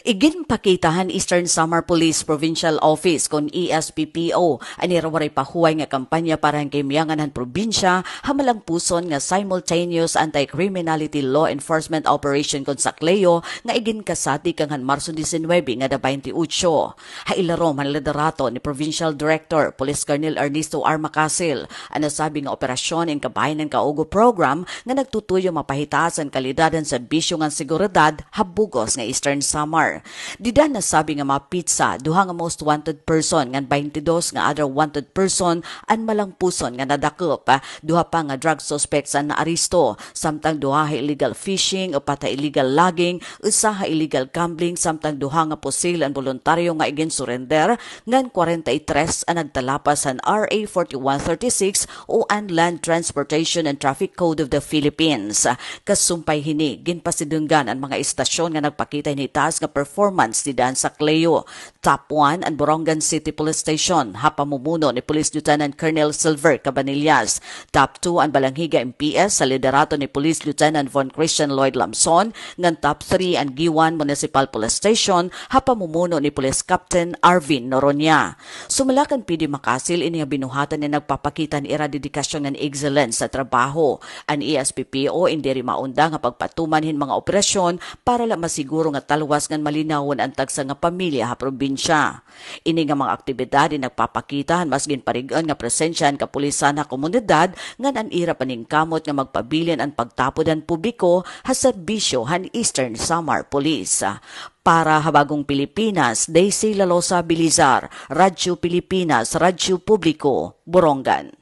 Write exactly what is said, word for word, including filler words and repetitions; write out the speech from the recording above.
Iginpakita han Eastern Samar Police Provincial Office kon E S P P O an ira waray pa huway nga kampanya para han kahimyangan han probinsya ha malangpuson nga simultaneous anti-criminality law enforcement operation kon SACLEO nga iginkasadi kanghan Marso disinwebe ngada baynte otso. Ha ilarom han liderato ni Provincial Director Police Colonel Ernesto R. Macasil, an nasabi nga operasyon in kabahin han Kaugo Program nga nagtutuyo mapahitaas an kalidad han serbisyo ngan seguridad ha bug-os nga Eastern Samar. Dida nasabi nga mapitsa duha nga most wanted person ngan baynte dos nga other wanted person an malangpuson nga nadakop. Duha pa nga drug suspects an naaresto, samtang duha ha illegal fishing, upat ha illegal logging, usa ha illegal gambling, samtang duha nga pusil an boluntaryo nga iginsurrender, ngan kwarenta y tres an nagtalapas han R A forty-one thirty-six o an Land Transportation and Traffic Code of the Philippines. Kasumpay hini, ginpasidunggan an mga estasyon nga nagpakita hin hitaas nga performance dida han SACLEO. Top one an Borongan City Police Station ha pamumuno ni Police Lieutenant Colonel Silver Cabanillas. Top two an Balangiga M P S ha liderato ni Police Lieutenant Von Christian Lloyd Lamson, ngan top three an Guiuan Municipal Police Station ha pamumuno ni Police Captain Arvin Noroña. Sumala kan P D Macasil, ini nga binuhatan in nagpapakita han ira dedikasyon ngan excellence sa trabaho. An E S P P O in diri maundang ha pagpatuman hin mga operasyon para la masiguro nga talwas ngan malinawon an tagsa nga pamilya ha probinsya. Ini nga mga aktibidad in nagpapakita han mas ginparig-on nga presensya han kapulisan ha komunidad ngan an ira paningkamot nga magpabilin an pagtapod han publiko ha serbisyo han Eastern Samar Police. Para ha Bagong Pilipinas, Daisy Lalosa Bilizar, Radyo Pilipinas, Radyo Publiko, Borongan.